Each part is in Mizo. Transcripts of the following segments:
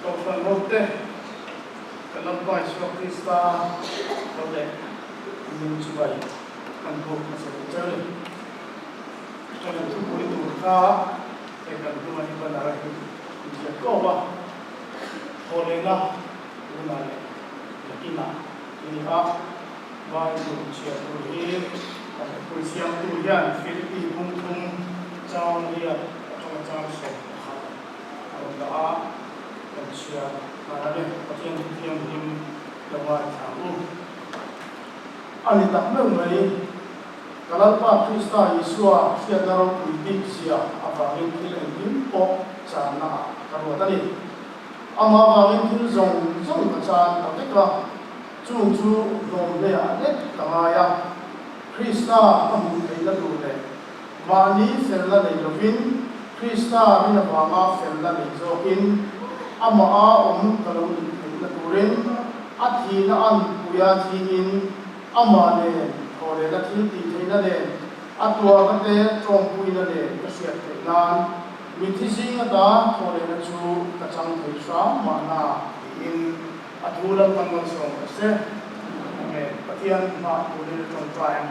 Kohhran hote, kan Lalpa Isua Krista tho leh min chibai kan buk hmasa duh cheu ni. Kan thupui tur kha hei kan hnunga hi banner a hi inziak kawp a, thawhlehna tunah leh nakinah ti ni a, Bible chhiar tur hi kan thupui siamtu hian Philippi bungthum chang riat atanga chang 11 a rawn dah a, kan chhiar nghal a ni. Pathian thu thianghlim lo ngaithla ang u. A ni tak meuh mai, ka Lalpa Krista Isua hriatna ropui bik zia avangin thil engkim pawh channa ah ka ruat a ni. Amah avangin thil zawng zawng ka chan ta vek a, chung chu hlawmhleah lek ka ngai a. Krista ka hmuh theihna tur leh Mahni felna nei lovin, Krista rin avanga felna nei zawkin, amaha awm ka lo nih theihna turin a thihna an puia thiin, amah nen thawhlehna thil tih theihna nen, a tuarna te tawngpuina nen ka hriat theih nan mithi zing ata thawhlehna chu ka chang thei hram mahna tiin a thu lalpan malsawm ka se. Amen. Pathian hmah turin a tawngtai ang.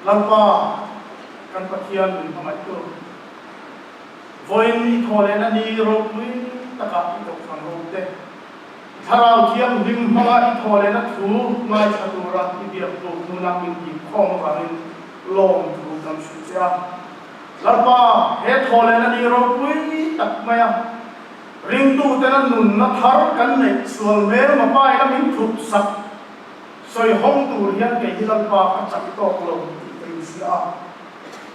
Lalpa, kan Pathian min hmangaihtu, vawiin i thawhlehna ni ropui takah i kohhran rote, i Thlarau Thianghlim hmanga i thawhlehna thu ngaithla tura i biak tluk hnuna min hip khawm avangin lawm thu kan hrilh che a. Lalpa, he thawhlehna ni ropui tak maia ringtutena nunna thar kan neih sual hmel mapaina min thup sak Sawi hawng tur hian kei hi Lalpa ka chak tawk lo tih ka inhria a.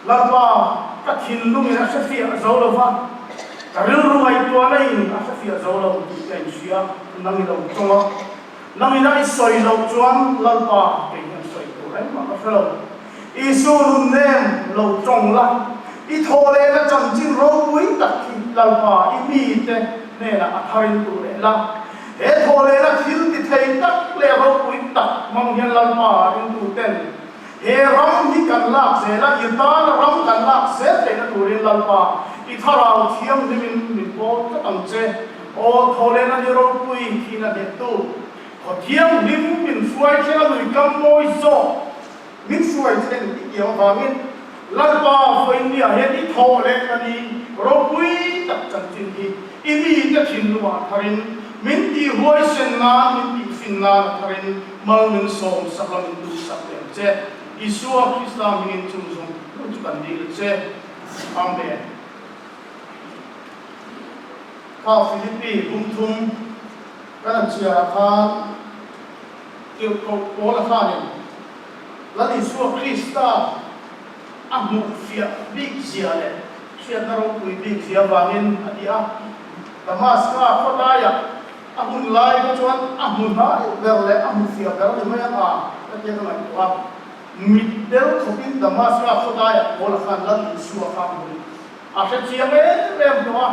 Lalpa ka thinlungin a hrefiah zo lo va, ka rilru ngaihtuahna in a hrefiah zo lo tih ka inhria. Nang i lo tawng a, nang ina i sawi loh chuan Lalpa kei hian sawi tur engmah ka hre lo. Isu nun nem lo tawng la, i thawh lehna chanchin ropui tak hi Lalpa i mite hnenah a tharin tur leh la. He thawhlehna thil ti thei tak leh ropui tak hmang hian Lalpa ringtuten he ram hi kan lak zel a, i tana ram kan lak zel theihna turin Lalpa i Thlarau Thianghlimin min pawl tlat ang che. Aw thawhlehna ni ropui thihna hnehtu, khaw thianghlim min hruai thleng a lui kam mawi zawk min hruai thleng i tiang avangin Lalpa vawinia hian i thawhlehna ni ropui tak chanchin hi i mite thinlungah tharin min tihhuaisen nan, min tihfin nan a tharin mal min sawm sak la, min duhsak leh ang che. Isua Krista hmingin chung zawng zawng chu kan dil che. Amen. Kha Philippi bumthum kan han chhiarah khan Tirhkoh Paula khanin Lal Isua Krista a hmuh fiah bik zia leh hriatna ropui bik zia vangin a ti a. Damaska khawlaiah a hun lai kha chuan a hmu hnai ber leh a hmu fiah ber a ni mai ang a, ka tia ka ngaihtuah a. Mit del khawpin Damaska khawlaiah Paula khan Lal Isua kha a hmu ni. A hre chiang em em tawh a.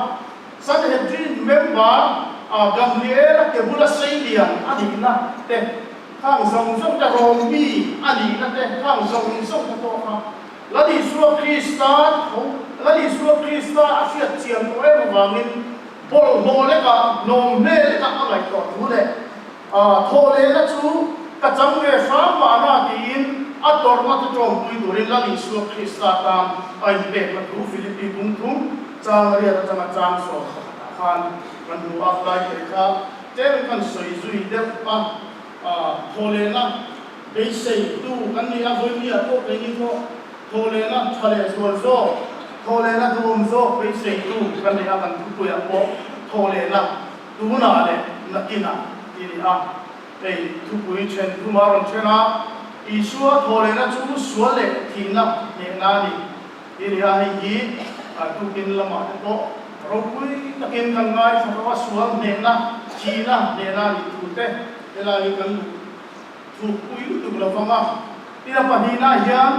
Sanhedrin member Gamliel-a ke bula seilian a nihna te, khang zawng zawng te Rom mi a nihna te, khang zawng zawng te pawh kha Lal Isua Krista tho, Lal Isua Krista a hriat chian tawh em avangin bawlhhlawh lekah, hnawm hle lekah a ngaihtuah thu leh thawhlehna chu ka chang ve hram mahna tiin a tawrhna te tawngpui turin Lal Isua Krista tan a inpekna thu Philippi bungthum chang riat atanga chang 11 ah khan kan hmu a, lai te kha tlem kan sawi zui deuh a, thawhlehna beiseitu kan ni a, vawinia pawh keini pawh thawhlehna tha leh zual zawk, thawhlehna duhawm zawk beiseitu kan ni a, kan thupuiah pawh thawhlehna tunah leh nakinah tih a ni a, hei thupui then thuma rawn then a, Isua thawhlehna chu sual leh thihna hnehna a ni. Ti nia, hei hi tukin lamah te pawh ropui takin kan ngaithla tawh a, sual hnehna, thihna hnehna a nih thu te helai hi kan luh thukpui lutuk lo vang a. Tina pahnihna hian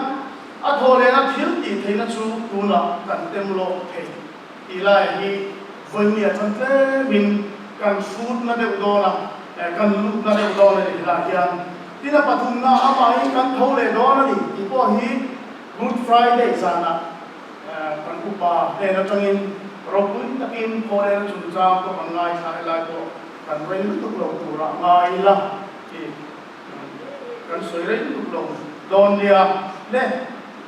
a thawh lehna thil tih theihna chu tunah kan tem lawk thei tih lai hi vawinia chuan tlemin kan hrutna deuh dawn a, kan lutna deuh dawn a ni helai hian. Tina pathumna amahin kan tho leh dawn a ni tih pawh hi Good Friday zanah kan upa hnen atangin Ropui takin khawleng chungchang pawh kan ngaithla helai pawh kan rei lutuk lo turah ngai ila tih kan sawi rei lutuk lo dawn nia. Le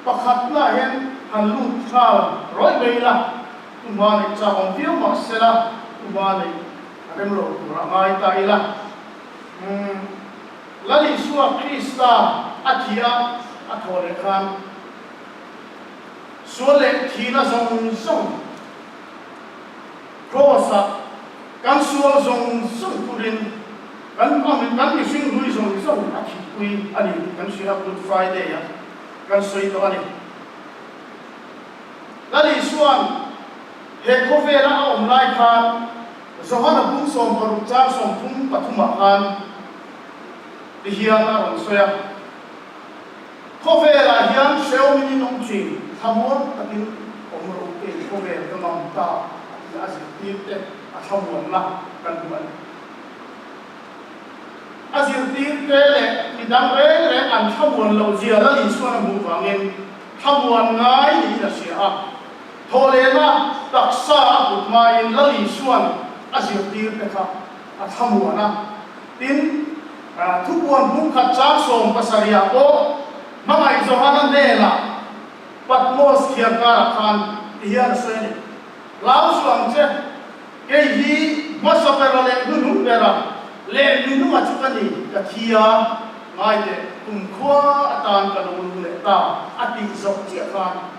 pakhatna hian han lut nghal rawih mai ila, tuma neih chak awm viau mah sela tuma neih a rem lo turah ngai ta ila. Umm Lal Isua Krista a thi a, a thawh leh khan sual leh thihna zawng zawng Kraws-ah kan sual zawng zawng turin kan kan mihring hlui zawng zawng a thihpui a ni tih kan hria a, Good Friday-ah kan sawi tawh a ni. Lal Isua'n he khawvela a awm lai khan Johana bung 16 chang 33 ah khan ti hian a rawn sawi a, Khawvelah hian hrehawmin in awm thin, thlamuan takin awm rawh u kei khawvel ka ngam ta a ti a zirtir te a thlamuanna kan hmu a ni. A zirtir te leh midang reng reng an thlamuan loh zia Lal Isuan a hmuh vangin thlamuan ngai niin a hria a. Thawhlehna taksa a put hmain Lal Isuan a zirtir te kha a thlamuan a. Tin, thupuan bungkhat chang 70 ah pawh hmangaih Johana hnenah Patmos thiar karah khan ti hian a sawi a ni, Hlau suh ang che, kei hi hmasa bera leh hnuhnung bera leh minunga chu ka ni, ka thi a, ngai teh, kumkhua atan ka lo lung leh ta a tih zawh chiah khan.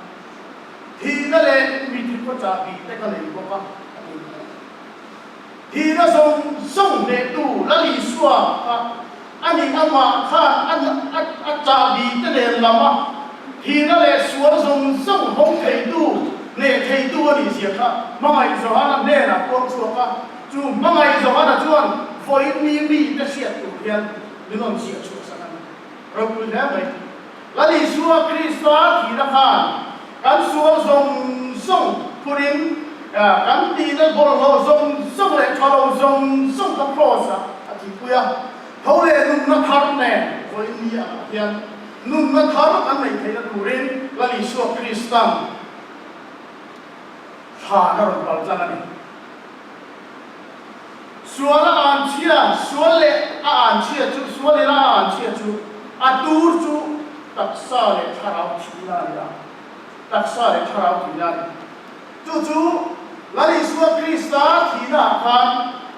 Thihna leh mi thikhaw chahbi te ka nei bawk a, a ti. Thihna zawng zawng hnehtu Lal Isua kha a nih amah khan a a chahbi te nen lam a, thihna leh sual zawng zawng hawng theitu, hneh theitu a nih zia kha Hmangaih Johana hnenah puang chhuak a, chu Hmangaih Johana chuan vawiin mi mite hriat tur hian min rawn ziah chhuah sak a ni. Ropui hle mai. Lal Isua Krista thihna khan kan sual zawng zawng phurin kan tihna bawlhhlawh zawng zawng leh tha lo zawng zawng kha Kraws-ah a thihpui a. Tho leh nunna thar nen vawiin ni ah hian nunna thar kan neih theihna turin Lal Isua Krista'n thlan a rawn kal tlang a ni. Sual a an chhia, sual leh a an chhia chu, sual ila a an chhia chu, a tur chu taksa leh thlarau thihna a ni a, taksa leh thlarau thihna a ni. Chu chu Lal Isua Krista thihna ah khan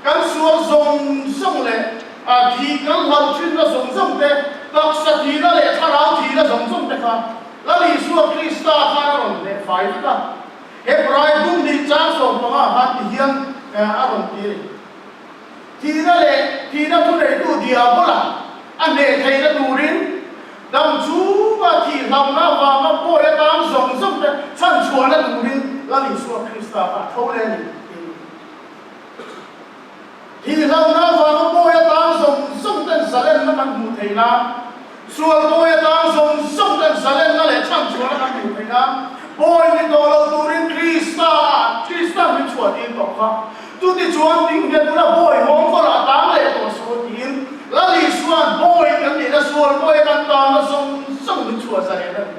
kan sual zawng zawng leh a thih kan hlauh thinna zawng zawng te, taksa thihna leh thlarau thihna zawng zawng te kha Lal Isua Krista khan a rawn hneh fai vek a. Hebrai bung hnih chang 15 khan ti hian a rawn ti a ni. Thihna leh thihna thuneitu Diabola a hneh theihna turin dam chhunga thih hlauhna avanga pawi atan zawng zawng te chhan chhuahna turin Lal Isua Krista kha a tho leh a ni tiin. Thih hlauhna avanga pawi atan zawng zawng ten zalenna kan hmuh theih nan, sual pawi atan zawng zawng ten zalenna leh chhanchhuahna kan hmuh theih nan, pawi ni tawh lo turin Krista ah Krista min chhuah tir tawh kha. Chutichuan ding nghet bula bawi hawng kawlah a tang leh tawh suh tiin Lal Isua'n bawi kan nihna sual pawi kan tanna zawng zawng min chhuah zalen a ni.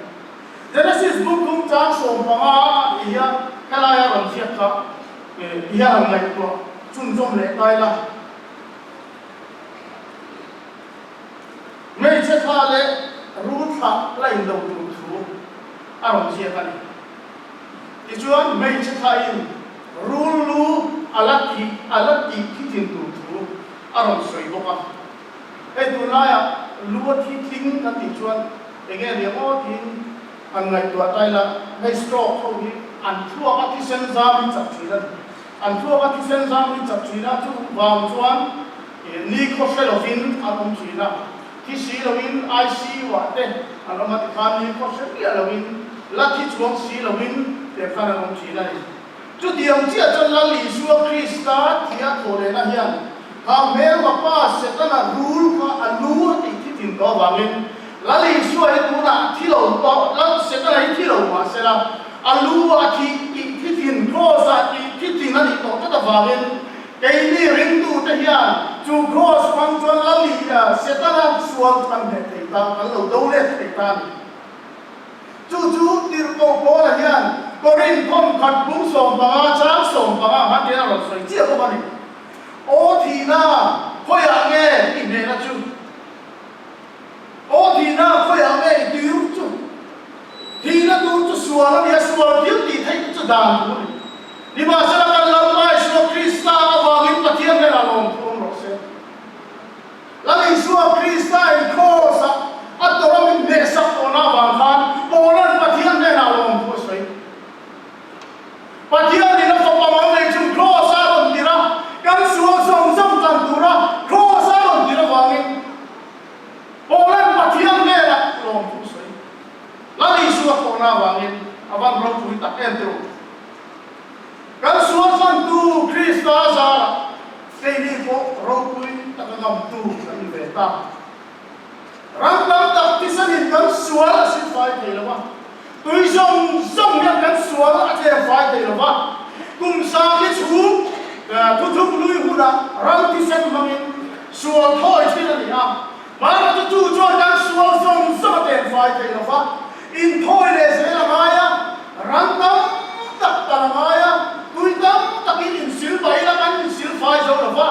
Genesis buk tum chang 15 ah tih hian helaia rawn ziak kha Ti hian han ngaihtuah chhunzawm leh ta ila. Hmeichhe thla leh rul thla la in lo tur thu a rawn ziak a ni. Tichuan hmeichhe thla in rul lu a la thi a la tih thi thin tur thu a rawn sawi bawk a. Hei tunlaiah lu a thi tling kan tih chuan enge a nia aw tiin Han ngaihtuah ta ila, hei stroke ho hi an thluak a thisen zam hi chak thin a ni. An thluak a thisen zam hi chak thin a, chu vang chuan nikhaw hre lovin an awm thin a. Thi si loin ICU ah te an awm a, tikhan nikhaw hre miah loin, la thi chuang si loin tiang khan an awm thin a ni. Chutiang chiah chuan Lal Isua Krista thi a thawh lehna hian kha hmelma pa Setana rul kha a lu a tih thi thin tawh avangin Lal Isua hi tunah thi lo tawh, Lal Setana hi thi lo mah sela a lu a thih tih thi thin, Kraws ah tih thi thin a nih tawh tlat avangin keini ringtute hian chu Kraws hmang chuan Lal Setana sual chu kan hneh thei ta, kan lo do let thei ta a ni. Chu chu Tirhkoh Paula hian Korinth thawnkhat bung 15 chang 15 khan tiin a rawn sawi chiah bawk a ni. Aw thihna, khawiah nge i hnehna chu? Aw thihna, khawiah nge i tuiru chu? Thihna tur chu sual a ni a, sual thil tih theih chu dan tur a ni. Nimahsela kan Lalpa Isua Krista avangin Pathian hnenah lawmthu awm rawh se. Lal Isua Krista in Kraws-ah a tawrh a min hnehsak tawhna avang khan Paula'n Pathian hnenah lawmthu a sawi. Pathianin a fapa mal nei chu Kraws-a rawn tirh a, kan sual zawng zawng tlan tura Kraws-a rawn tirh avangin Paula'n Pathian hnenah lawmthu a sawi. Lal Isua thawhna avangin a van ropui tak em tawh. Kan sual tlantu Krista zarah keini pawh ropui taka ngamtu kan ni ve ta. Ram tam tak thisanin kan sual a silfai thei lo a, tui zawng zawng hian kan sual a tlem fai thei lo va. Kum sangli chhung thuthuk lui hunah ram thisen hmangin sual thawi thin a ni a, Hmanraw chu chuan kan sual zawng zawng a tlem fai thei lo va, inthawi leh zel a ngai a, ran tam tak tal a ngai a, tui tam takin insil pah ila kan insil fai zo lo va,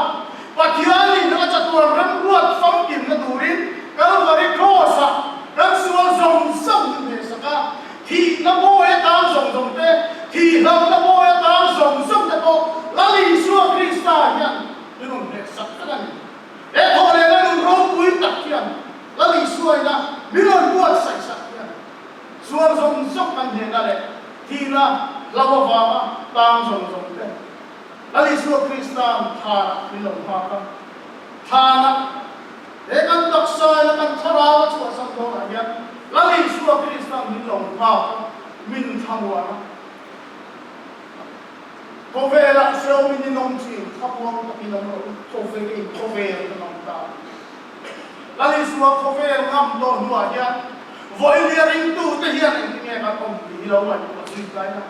Pathianin a chatuan remruat famkimna turin Kalvari Kraws-ah kan sual zawng zawng min hnehsak a, thihna mawi atan zawng zawng te, thihlohna mawi atan zawng zawng te pawh Lal Isua Krista hian min rawn hnehsak vek a ni. He thawhlehna nun ropui tak hian Lal Isuaina min rawn buatsaih sak hian sual zawng zawng kan hnehna leh thihna hlo avanga tang zawng zawng te Lal Isua Krista'n thlanah min lo nghak a. Thlanah he kan taksaina kan thlarau a chhuahsan dawnah hian Lal Isua Krista'n min lo nghak a, min thlamuan a. Khawvelah hreawmin in awm thin, thlamuang takin awm rawh u, khawvelin khawvel kan awm ta. Lal Isua khawvel ngam tawh hnuah hian vawilia ringtute hian engtinge kan awm tih hi lo ngaihtuah zui tlai la.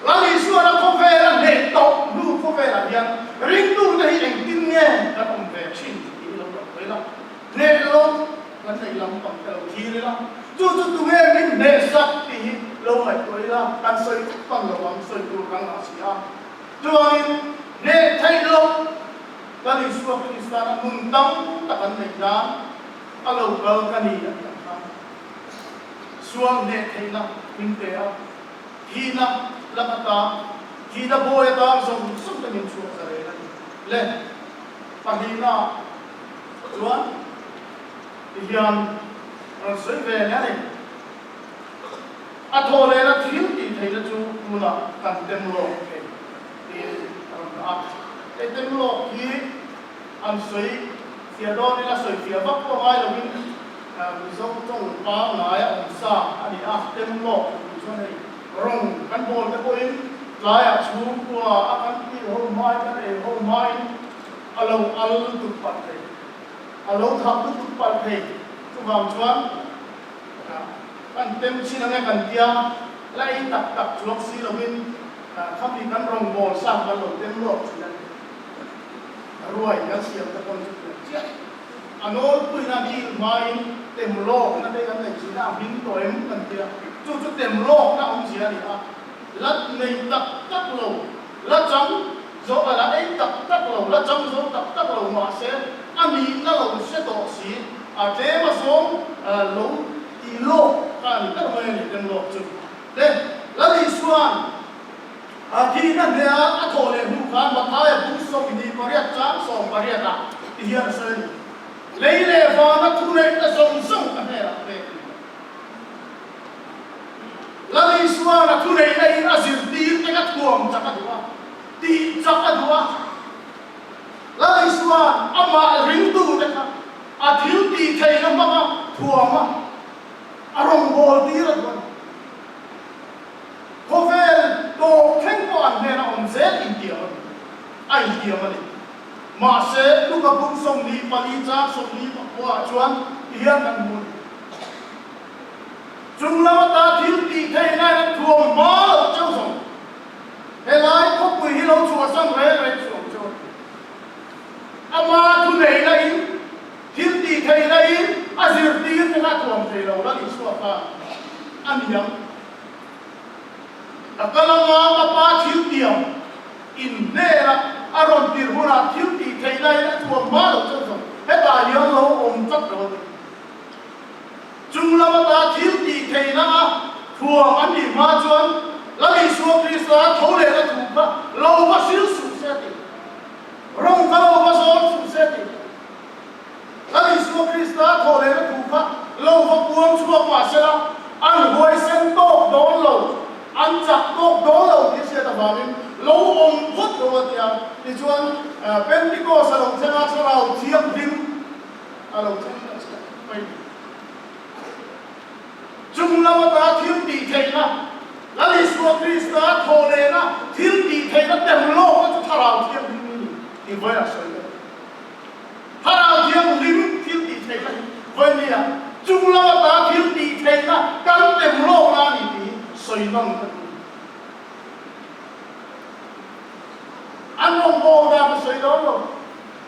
Lal Isuana khawvel a hneh tawh hnu khawvelah hian ringtute hi engtin nge kan awm ve thin tih hi lo ngaihtuah ila. Hneh lo kan neih lam pang te lo thlir ila, chu chu tunge min hneh sak tih hi lo ngaihtuah ila, kan sawi pan lo ang, sawi tur kan ngah si a. Chuvangin hneh theih loh kan Isua Kristan a nun tam tak an neih nan a lo kal ka ni a tih ang khan sual hneh theihna min pe a, thihna lak atan, thihna bawi atan zawng zawng te min chhuah zalen a ni. Le pahnihna. Chuan tihian rawn sawi ve hle a ni. A thaw lehna thil tih theihna chu tunah kan tem lawk thei tiin a rawn dah a. Hei tem lawk hi an sawi fiah dawnin a sawi fiah vak pawh ngai lovin Mizo tawng pangngai a awm sa a ni a. Tem lawk tih chuan hei rawng kan bawl te pawhin tlaiah chhungkua a kan tih ho hmain kan ei ho hmain A lo al lutuk palh thei. A lo thak lutuk palh thei. Chuvang chuan kan tem chin ange kan tia la ei tak tak chuang si lovin khami kan rawngbâwl sang kan lo tem lawk thin a ni. Ruai kan siam te pawn chutiang chiah a nawlpuina dil hmain tem lawkna te kan nei thin a, a hming tawh em kan tia. Chu chu tem lawkna awmzia a ni a, la nei tak tak lo, la chang Zo a la ei tak tak lo, la chang zo tak tak lo mahse a nihna lo hre tawh si, a tlem a zawng lo tih lawk kha a ni ber mai a ni tem lawk chu. Le, Lal Isua'n a thihna hneh a a thawh leh hnu khan Mathaia bung 28 chang 18 ah ti hian a sawi a ni, Lei leh vana thu neihna zawng zawng ka hnenah pek a ni. Lal Isua'n a thuneihna in a zirtir te ka thuam chak a duh a, tih chak a duh a. Lal Isua'n amah ringtu te kha a thil tih theihna hmanga thuam a, a rawngbâwl tir a duh a ni. Khawvel tawp thleng pawh an hnena awm zel intiam a ni, a intiam a ni. Mahse, Luka bung 24 chang 24 ah chuan ti hian kan hmu a ni. Chung lam ata thil tih theih nain an thuam hma loh cheu zawng. Helai khawpui hi lo chhuahsan reng reng suh ang cheu a ti. Ama thu nei lahin, thil tih theih lahin a zirtir te kha thuam thei lo Lal Isua kha a ni ang. Ka kal anga ka Pa thil tiam in hnena a rawn tirh hunah thil tih theih laiin a thuam hma loh chuan zawng hetah hian lo awm tlat lo a ni. Chung lam ata thil tih theihna a thuam an nih hma chuan Lal Isua Krista tho lehna thu kha lo va hril suh se a ti. Rawng kha lo va zawn suh se a ti. Lal Isua Krista thaw lehna thu kha lo va puang chhuak mah sela, an huaisen tawk dawn lo, an chak tawk dawn lo tih hriat avangin lo awm phawt lo a ti a. Tichuan, Pentecost a lo thleng a, Thlarau Thianghlim a lo thleng ta chiah mai ni. Chung lam ata thil tih theihna, Lal Isua Krista thaw lehna thil tih theihna tem lawkna chu Thlarau Thianghlim a ni tih vawiah sawi ka duh. Thlarau Thianghlim thil tih theihna hi vawinia chung lam ata thil tih theihna kan tem lawkna a ni tih hi sawi nawn ka duh. An rawngbâwl dan ka sawi dawn lo.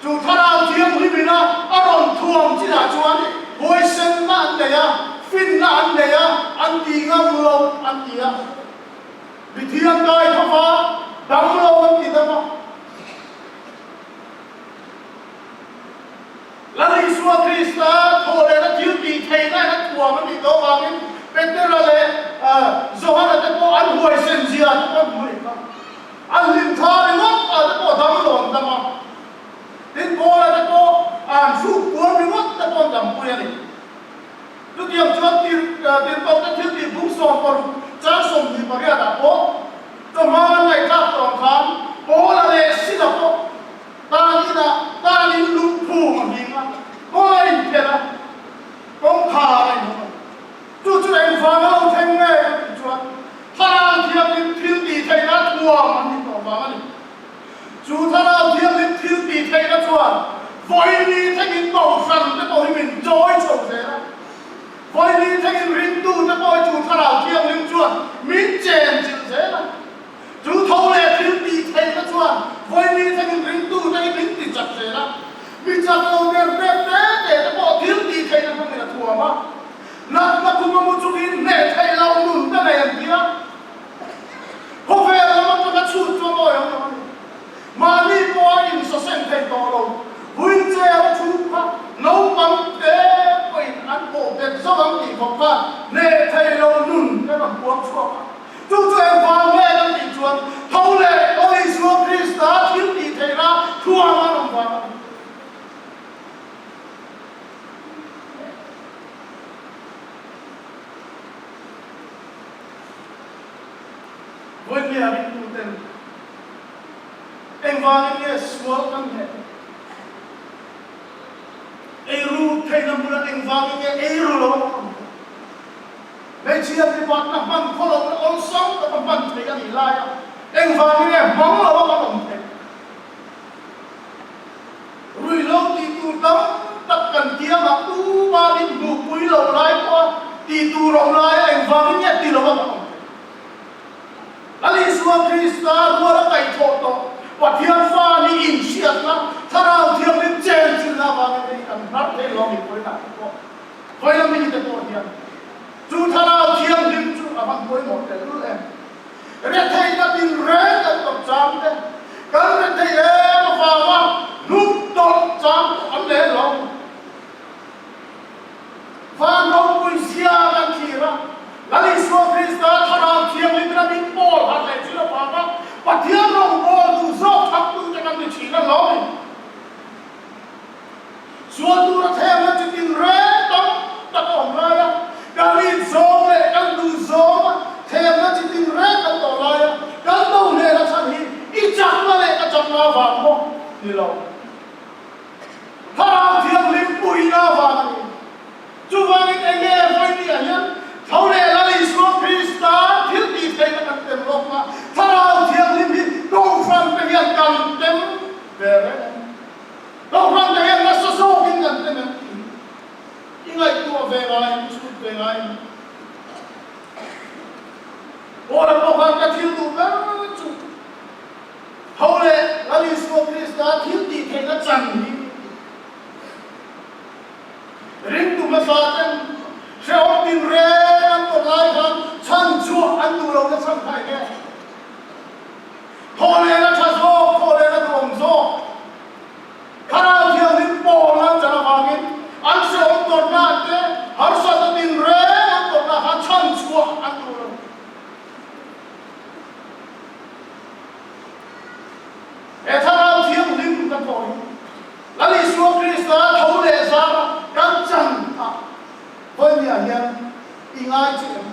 Chu Thlarau Thianghlim ina a rawn thuam chinah chuan huaisenna an nei a, finna an nei a, an ti ngam lo an ti a. Mithiam kai thawk a, dam lo an ti dam a. Lal Isua Krista thaw lehna thil tih theihna in a thuam a nih tawh avangin Petera leh Johana te pawh an huaisen zia te pawh an hmu rih kha. An hlim tha ringawt ah te pawh dam lo an dam a, tin Paula te pawh an hruk puan ringawt te pawh an dampui a ni. Chutiang chuan tirhkoh te thil tih bung 16 chang 28 ah pawh chawhma an ngaihthlak tawh ang khan Paula leh Sila pawh Tan inah tan in lungphum a hming a, kawng a inphelh a, kawngkhar a inhawng a ni. Chu chu engvang a lo thleng nge ka tih chuan Thlarau Thianghlim thil tih theihna thuam an ni tawh vang a ni. Chu Thlarau Thianghlim thil tih theihna chuan vawini thlengin kohhran te pawh hi min chawi chho zel a. Vawini thlengin ringtu te pawh hi chu Thlarau Thianghlim chuan min chenchilh zel a. Chu tho leh thil tih theihna chuan vawini thlengin ringtute hi min ti chak zel a. Mi chak lo der pek te te te pawh thil tih theihna hmangin a thuam a. Natna kum a mu chungin hneh theih loh nun te nei an ti a. Khawvel lam atanga chhut chu a mawi ang lo a ni. Mahni pawha insaseng thei tawh lo, wheelchair a chhut kha naupang te pawhin an pawh bet zo ang tih khawp khan hneh theih loh nun te rawn puang chhuak a. Chu chu engvang nge kan tih chuan tho leh Lal Isua Krista thil tih theihna thuam an awm vang a ni. Vawinia ringtuten engvangin nge sual kan hneh? Eiru theihna hmunah engvangin nge eiru lo an awm theih? Hmeichhia mipat na hman khaw lohna awlsam tak a hman theih a nih laia engvangin nge hmang lo a kan awm theih? Ruihhlo tih tur tam tak kan kiangah tuma min hmuhpui lo lai pawha tih tur awm laia engvangin nge ti lo a kan awm theih? Lal Isua Krista rual a kaihthawh tawh Pathian fa nih inhriatna Thlarau Thianghlim chenchilhna avangin hei kan hnar thei lo mipui-ah te pawh Vawiin a mite pawh hian chu Thlarau Thianghlim chu a van pawimawh tehlul em? Retheihna tinreng kan tawrh chang te, kan retheih em avanga hnuk tawrh chang pawh an nei lo. Van ropui zia kan thlir a, Lal Isua Krista Thlarau Thianghlim in a min pawl harh leh thin avanga Pathian rawngbâwl duh zawk thaktute kan ni thin a lo ni. Sual tura thlemna chi tinreng tam tak a awm lai a, kan rin zawng leh kan duh zawnga thlemna chi tinreng kan tawh lai a, kan do hnena chhan hi i chakna leh ka chakna avang maw ni lo. Thlarau Thianghlim puihna avang a ni. Chuvangin eng nge vawinia hian tho leh Lal Isua Krista thil tih theihna kan tem lawk a, Thlarau Thianghlim hi Kohhran te hian kan tem ve reng a ni. Kohhran te hian nasa zawkin kan tem em tih hi i ngaihtuah ve ngai, i chhut ve ngai a ni. Paula pawh khan ka thil duh ber chu tho leh Lal Isua Krista thil tih theihna chan hi a ti. Ringtu hmasa ten hrehawm tinreng an tawrh lai khan chhan chhuah an duh lohna chhan kha eng nge? He Thlarau Thianghlim ka thawh hi Lal Isua Krista tho leh zara kan chan a vawinia hian i ngai che em?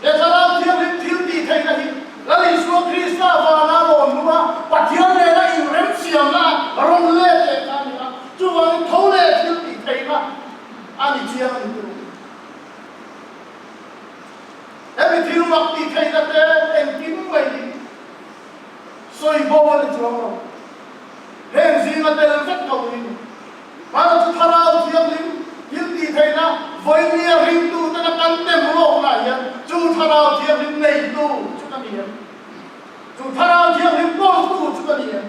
He Thlarau Thianghlim thil tih theihna hi Lal Isua Krista vana rawn hnu a, Pathian nena inremsiamna a rawn let leh ta a ni a, chuvangin tho leh thil tih theihna a ni chiang a ni tur. Hemi thil mak tih theihna te engkim mai hi sawi bo a ni chuang lo. Heng zinga tel vek tho hi ni. Hmana chu Thlarau Thianghlim thil tih theihna vawinia ringtu tena kan tem lawknaah hian chu Thlarau Thianghlim neitu chu ka ni em? Chu Thlarau Thianghlim kawltu chu ka ni em?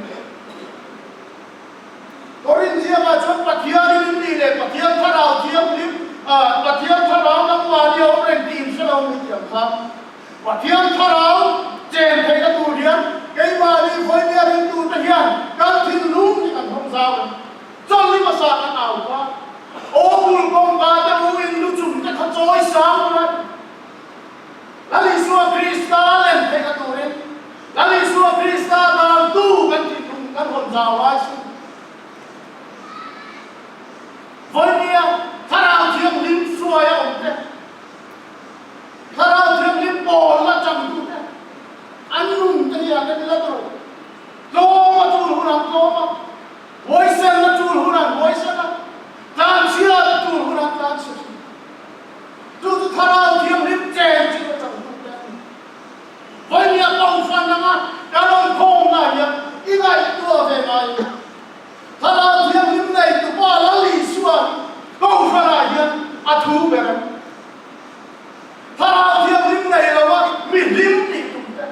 Korin ziakah chuan Pathianin in nih leh Pathian Thlarau Thianghlim, Pathian Thlarau nangmahni a awm reng tih in hre lo ni tih ang kha. Pathian Thlarau chen theihna tur hian keimahni vawinia ringtute hian kan thinlung hi kan hawng zau em? Chawlh hmasa kan au kha aw bul kawngka te u in lu chung te kha chawi sang ula Lal Isua Krista lem theihna turin Lal Isua Krista daltu kan thinlung kan hawn zau lai sin. Vawinia Thlarau Thianghlim hruai a awm te, Thlarau Thianghlim pawl la changtute an nun te hi an en la tur. Tlawm a tul hun an tlawm a, huaisen a tul hun an huaisen a, tlanchhia a tul hun an tlanchhia thin. Chu chu Thlarau Thianghlim chen chu a changtute an ni. Vawinia Kohhran anga kan rawn khawmna hian i ngaihtuah ve ngai ila. Thlarau Thianghlim nei tupa Lal Isua hi Kohhranah hian a thu ber em? Thlarau Thianghlim nei lova mi hlim nih tum te,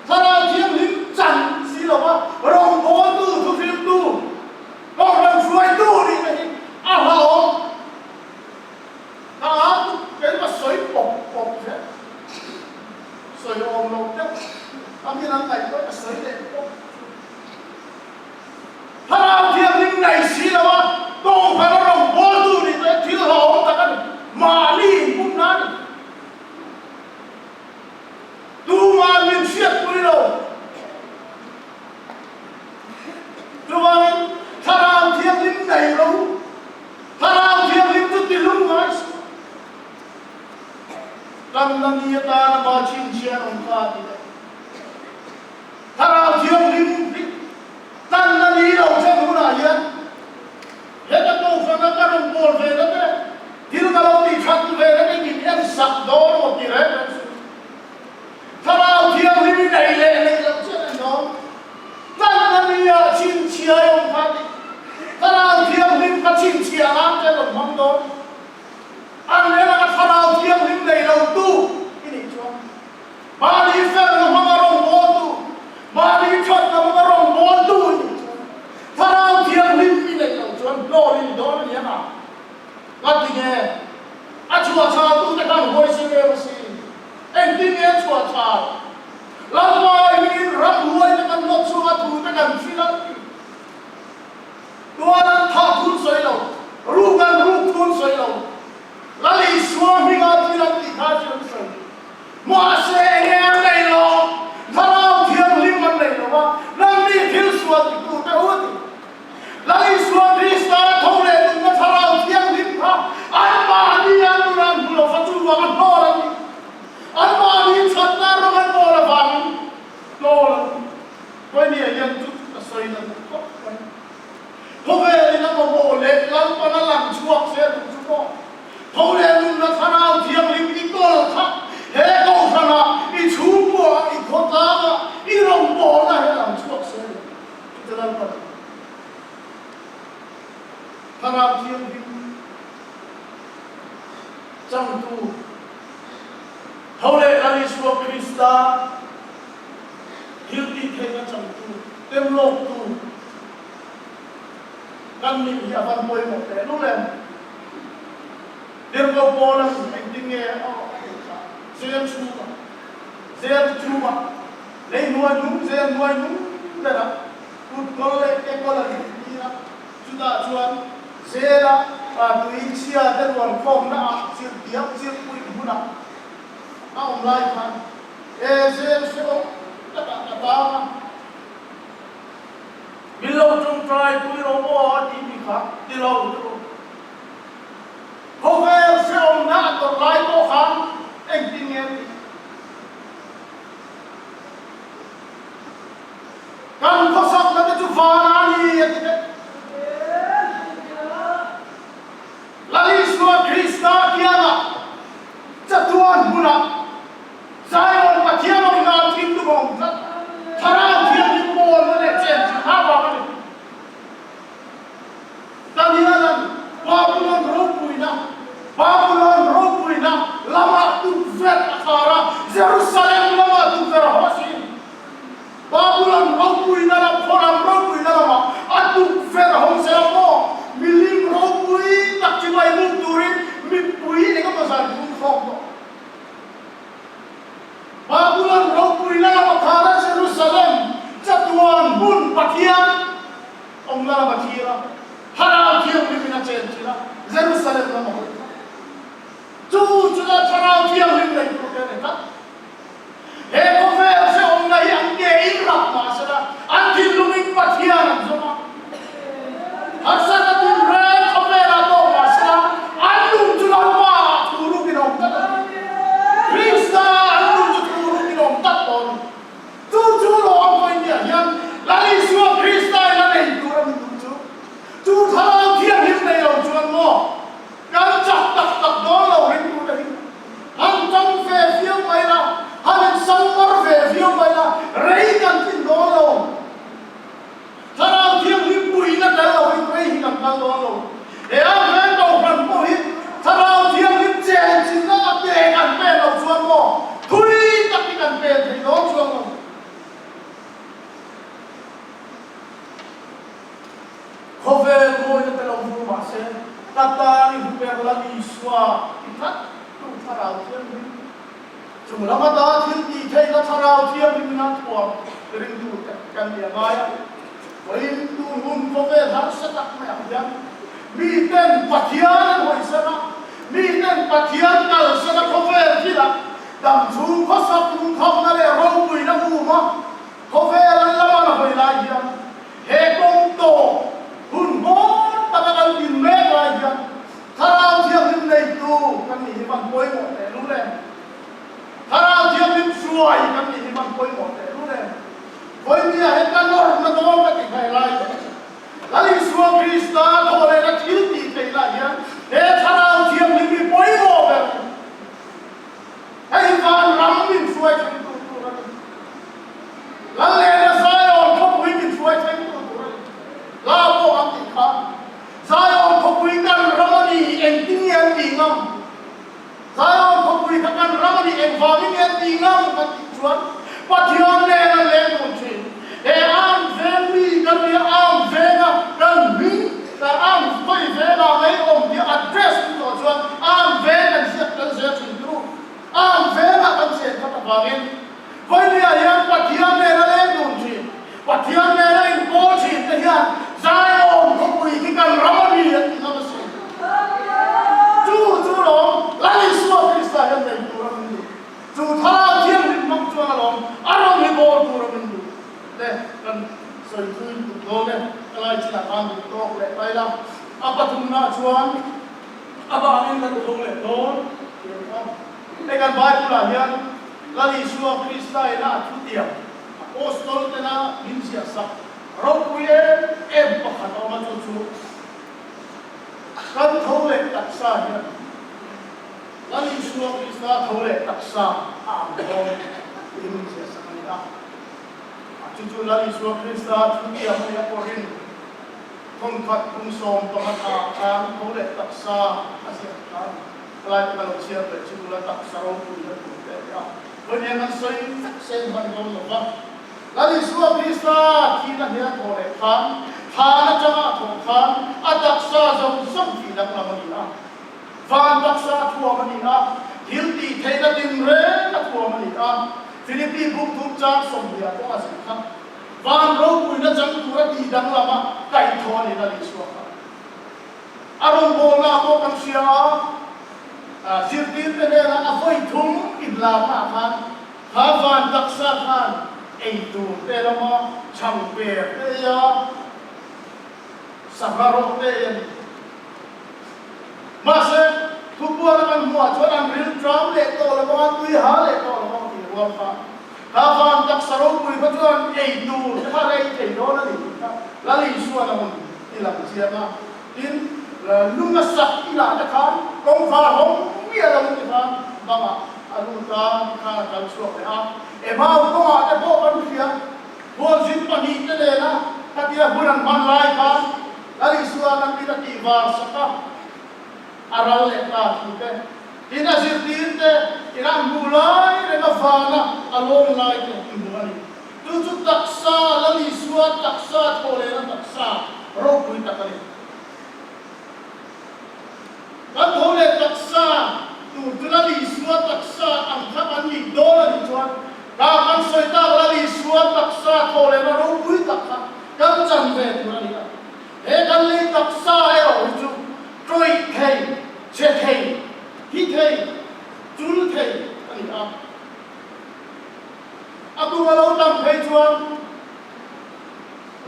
Thlarau Thianghlim chan si lova rawngbawltu, thuhriltu, Kohhran hruaitu nih te hi a hlauhawm. Ka a chu keimah sawi pawp pawp zel, sawi awm lo deuh a min an ngaihtuah ka sawi leh pawp chu. Thlarau Thianghlim nei si lo a, Kohhran a rawngbawltu nih te thil hlauhawm tak a ni, mahni inpumna a ni. Tuman min hriatpui lo. Chuvangin Thlarau Thianghlim nei lo. Thlarau Thianghlim chu ti lung ngai suh. Kan la ni atana ma chhinchhiah an awm kha a ti leh. Thlarau Thianghlim hi kan la ni lo chen hunah hian heta Kohhrana ka rawn pawl ve na te, thil ka lo tih that ve na te min en sak dawn maw ti reng reng suh. Thlarau Thianghlim i nei leh neih loh chiah en dawn. Kan la ni ah chhinchhiah i awm kha tih Thlarau Thianghlim kha chhinchhiah nan te rawn hmang dawn. An eng a Thlarau Thianghlim nei lo tu i nih chuan mahni felna hmanga rawngbawltu, mahni thatna hmanga rawngbawltu i nih chuan Thlarau Thianghlim i neih loh chuan hlawr i ni dawn a ni ang a. Ka ti nge? A chhuahchhaltu te khan huaisen em asin. Engtin nge a chhuahchhal? Lalpa hian ramhuai te kan hlawt chhunga thu te kan hrilh a ti. Tuan an thah thun sawi lo, ruk an ruk thun sawi lo, Lal Isua hminga thil an tih kha chu an sawi. Mahse enge an nei lo, Thlarau Thianghlim an nei lo a, nangni thil sual titu te u a ti. Lal Isua Krista tho leh nunna Thlarau Thianghlim kha anmahni an nun an hmu lo fa chuvang a hnawl an ni. Anmahni chhatna rawng an bawl avangin hnawl an ni. Kawihnia hian chu ka sawi na duh khawp mai. Khawvelin a mamawh leh Lalpan a lang chhuak se duh chu maw? Tho leh nunna Thlarau Thianghlim i kawl kha he Kohhranah, i chhungkuaah, i khawtlangah, i rawngbawlna he lang chhuak se duh chu te Lalpan a ti. Thlarau Thianghlim changtu. Tho leh Lal Isua Krista thil tih theihna changtu, temlawktu kan nih hi a van pawimawh teh lul em? Tirhkoh Paula'n engtin nge a tih kha? Zel chhungah, zel chhungah, lei hnuai nung, zel hnuai nung berah kut kawl leh ke kawl a rin tir a, chutah chuan zela tui chhia te ruan khawmna ah chirhdiak chirhpuih hmunah a awm lai khan he zel hrehawm takah ka tang a. tawngtai pui rawh aw a tih mi kha ti lo tawh u. Khawvel hrehawmna a tawrh lai pawh khan engtin nge a tih? Kan khawsakna te chu van a ni a ti daih. Lal Isua Krista kiangah chatuan hmunah Zion Pathian awm nan thinlung a awm tlat. Thlarau Thianghlim pawlna leh chenchilh avang a ni. Daniela'n Babulon ropuina, Babulon ropuina lamah tukverh a khar a, Jerusalem lamah tukverh a haw a sin. Babulon ropuina lam, khawram ropuina lamah a tukverh a hawng zel a maw? Milim ropui tak chu vaimuk turin mipui engemaw zan phung khawm tawh. Babulon ropuina lama khara Jerusalem chatuan hmun Pathian awmna lama thlir a, Thlarau Thianghlimin a chen thin a, Jerusalem lama hawi tlat. Chu chula Thlarau Thianghlim nei tur te a ni tlat. He khawvel hrehawmna hi an ke in rap mah sela, an thinlungin Pathian an zawm a. Harsatna tinreng khawvelah tawk mah sela, an nun chu Lalpa ah thu rukin a awm tlat a ni. Krista ah an nun chu thu rukin a awm tlat tawh a ni. Chu chu lawm vawinia hian Lal Isua Krista in a nei tur a ni duh chu. Chu Thlarau Thianghlim nei lo chuan maw kan chak tak tak dawn lo ringtu te hi. Han tang ve viau mai la, han insangmar ve viau mai la, rei kan tlin dawn lo. Thlarau Thianghlim puiin a tel loin rei hi kan kal dawn lo. He a veng Kohhran pawh hi Thlarau Thianghlim chenchinna a pe kan pen loh chuan maw thui tak hi kan pen thei dawn chuang lo. Khawvel mawina te lo vur mah se, ka tan i hmu ber la Isua i tlat tu Thlarau Thianghlim. Chung lam ata thil tih theihna Thlarau Thianghlim ina thuam ringtu te kan ni a ngai a. Vawiin tun hun khawvel harsa tak mai ah hian miten Pathian an hawisan a, miten Pathian kalsan a khawvel thilah damchhung khawsak lungkhamna leh ropuina um a khawvel an lam an hawi lai hian He kawng tawp hun hmawr taka kan din mek lai hian Thlarau Thianghlim neitu kan nih hi van pawimawh teh lul em? Thlarau Thianghlim hruai kan nih hi van pawimawh teh lul em? Vawinia he ka nawrna dawn ka ti thei lai hi Lal Isua Krista thawh lehna thil tih theih lah hian he Thlarau Thianghlim hi pawimawh ber a ni. Hei hi vanram min hruai thlengtu tur a ni. Lalnena Zion khawpui min hruai thlengtu tur a ni. Hla pawh an tih kha, Zion khawpui kan ram a ni, engtin nge an tih ngam? Zion khawpui kha kan ram a ni, engvangin nge an tih ngam? Kan tih chuan Pathian nen an leng dun thin. He arm veng mi kan nia, arm venga kan hming, kan arm vawi venga ngei awm tih address ni tawh chuan arm veng kan ziak tel zel thin turu. Arm vengah kan chen khat avangin Vawinia hian Pathian nen a leng dun thin, Pathian nen a inpawl thin te hian Zion khawpui khi kan ram a ni an ti ngam asin. Chu chu lawm Lal Isua Krista hian nei tur a min duh. Chu Thlarau Thianghlim hmang chuan a lawm a rawn hi bawl tur a min duh te kan sawi thui lutuk dawn e. Ka lai chinah khan duh tawk leh mai la. A pathumna chuan a vangin kan tho leh dawn tih ang kha. Hei kan Bible-ah hian Lal Isua Krista ina a thutiam Apostol tena min ziahsak ropui em em pakhat a awm a, chu chu kan tho leh taksa hian Lal Isua Krista tho leh taksa a ang dawn tih min ziahsak a ni a. Chu chu Lal Isua Krista thutiam a ni a pawhin thawnkhat kum 15 ah khan tho leh taksa a ziah kha a ni. Helai te ka lo chhiar leh chu tula taksa ropui na tur te a ti a, vawiin an sawi vek sen hman dawn lo va. Lal Isua Krista thihna hne a thawh leh khan, thlan atanga a thawh khan a taksa zawng zawng tih danglam a ni a, van taksa a thuam a ni a, thil tih theihna tinreng a thuam a ni a, Philippi buk thum chang 20 pawh a zir kha, van ropuina chang tura tih danglam a kaihthawh a ni Lal Isua kha. A rawngbawlna pawh kan hria a, zirtirte hnena a vawi thum inlarna ah khan kha van taksa khan ei tur te lama chhang per te ei a. Sangha rawh te ei a ni. Mahse, thupuana kan hmuh ah chuan an ril tram leh tawh lo ang a, tui ha leh tawh lo ang tih rual kha kha van taksa ropui kha chuan ei tur te kha a ei thei dawn a ni tih kha Lal Isuan a rawn ti lang chiang a. Tin, lung a sak inah te khan kawngkhar hawng miah lo in ti khan bangah a lut a, tikhan a kal chhuak leh a. Emau kawngah te pawh kan hria. Khualzin pahnihte nena khatia hun an hman lai khan Lal Isua an mit a tih var sak a, a ral leh ta thu te, tin a zirtir te ina an hmuh lai reng a vana a lawm lai te i hmu a ni. Chu chu taksa, Lal Isua taksa thaw lehna taksa ropui tak a ni. Kan tho leh taksa tur chu Lal Isua taksa ang kha kan nih dawn a nih chuan Ka kan sawi tak Lal Isua taksa thaw lehna ropui tak kha kan chan ve tur a ni a. He kan lei taksa erawh hi chu tawih thei, chhe thei, thi thei, chul thei a ni a. A kum a lo tam phei chuan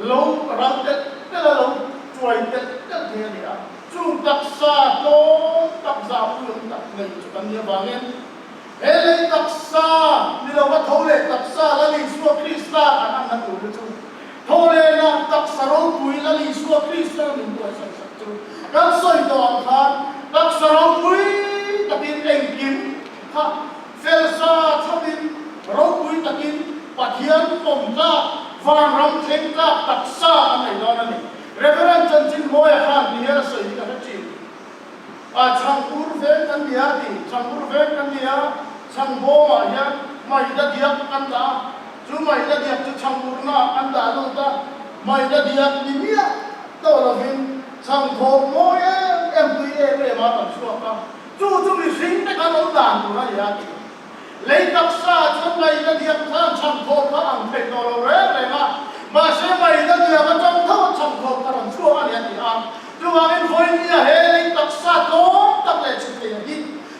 lo ral telh telh a, lo chuai telh telh thei a ni a. Chung taksa tlawm tak zahpui awm tak nei chu kan nih avangin He lei taksa ni lova tho leh taksa Lal Isua Krista kan anna tur hi chu tho lehna taksa ropui Lal Isua Krista min buatsaih sak chu kan sawi tawh ang khan taksa ropui takin engkim kha felsa chhawmin ropui takin Pathian pawm tlak vanram thleng tlak taksa kan nei dawn a ni. Reverend Chanchinmawia khan ti hian a sawi hi ka hre thin. A chhang ur veng kan ni a ti. Chhang ur veng kan ni a, chhang bawmah hian maida diak an dah a, chu maida diak chu chhang urnaah an dah lut a, maida diak ni miah tawh lovin chhang thawk mawi em em tui em em a rawn chhuak a, chu chu mihring te kan awm dan tur a ni a ti. Lei taksa chuan maida diak khan chhang thawk kha ang thei tawh lo reng reng a, mahse maida diak atang tho a chhang thawk kha rawn chhuak a ni a ti a. Chuvangin vawinia he lei taksa tlawm tak leh chhe thei a hi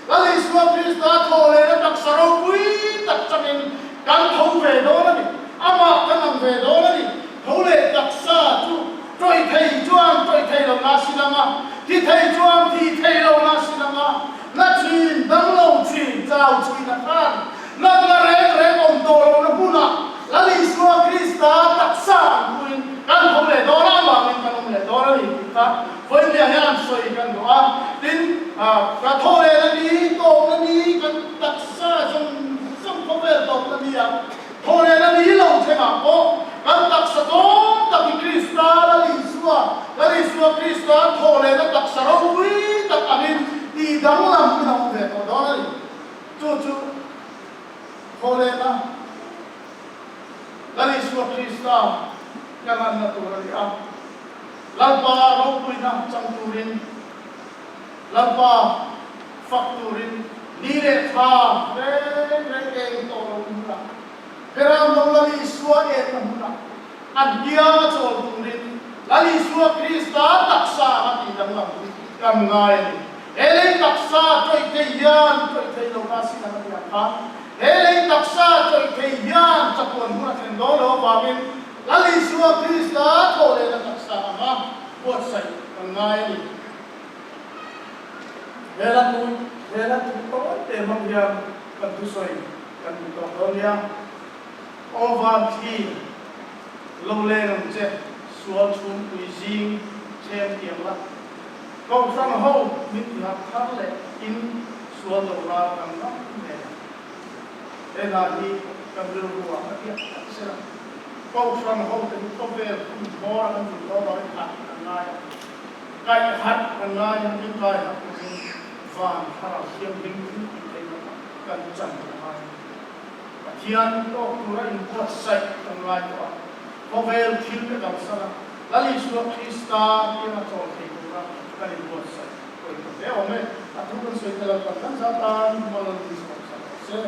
Lal Isua Krista thawh lehna taksa ropui tak changin kan tho ve dawn a ni. Amah kan ang ve dawn a ni. Tho leh taksa chu tawih thei chuan tawih thei lo na si lang a, thi thei chuan thi thei lo na si lang a, na thin, damlo thin, chau thin a khan natna reng reng awm tawh lohna hmunah Lal Isua Krista taksa ang puin kan tho leh dawn a, amangin kan awm leh dawn a ni tih kha vawinia hian sawi kan duh a. Tin, ka tho lehna ni, tawpna ni, kan taksa zawng zawng khawvel tawpna ni a, tho lehna ni lo thlengah pawh kan taksa dawn tak hi Krista Lal Isua, Lal Isua Krista tho lehna taksa ropui tak angin tih danglam in a awm ve tawh dawn a ni. Chu chu Thawhlehna Lal Isua Krista kan anna tur a ni a, Lalpa ropuina chang turin, Lalpa fak turin ni leh thla reng reng eng tawh lo hmunah, Beram lo Lal Isua enna hmunah an bianga chawl turin Lal Isua Krista taksa a tih danglam hi kan ngai a ni. He lei taksa tawih thei hian tawih thei lo ta sin ang a ti ang kha. He lei taksa tawih thei hian chatuan hun a thlen dawn lo avangin Lal Isua Krista thawh lehna taksa anga buatsaih kan ngai a ni. He la thu he la thu tawi te hmang hian kan thusawi kan duh tawh dawn nia. Aw van thli lo leng ang che sual chhungpui zing thlem tiang la. Kohhran ho min tihak thar leh in sual lo ral kan ngam nen he hna hi kan rilru ah a tiak tak sela. Kohhran ho te hi khawvel hun hmawr a kan zun dawn avangin harh kan ngai a, kaih harh kan ngai a, min kai harh turin van thlarau thianghlim thil tih theihna kha kan chan a ngai a ni. Pathian tawk tura inbuatsaih kan ngai tawh a, khawvel thil te kalsan a, Lal Isua Krista tianga chawl thei tura kan inbuatsaih pawhin ka hle awm e. A thu kan sawi tel ang kan kan zat tan Malal min sawm sak rawh se.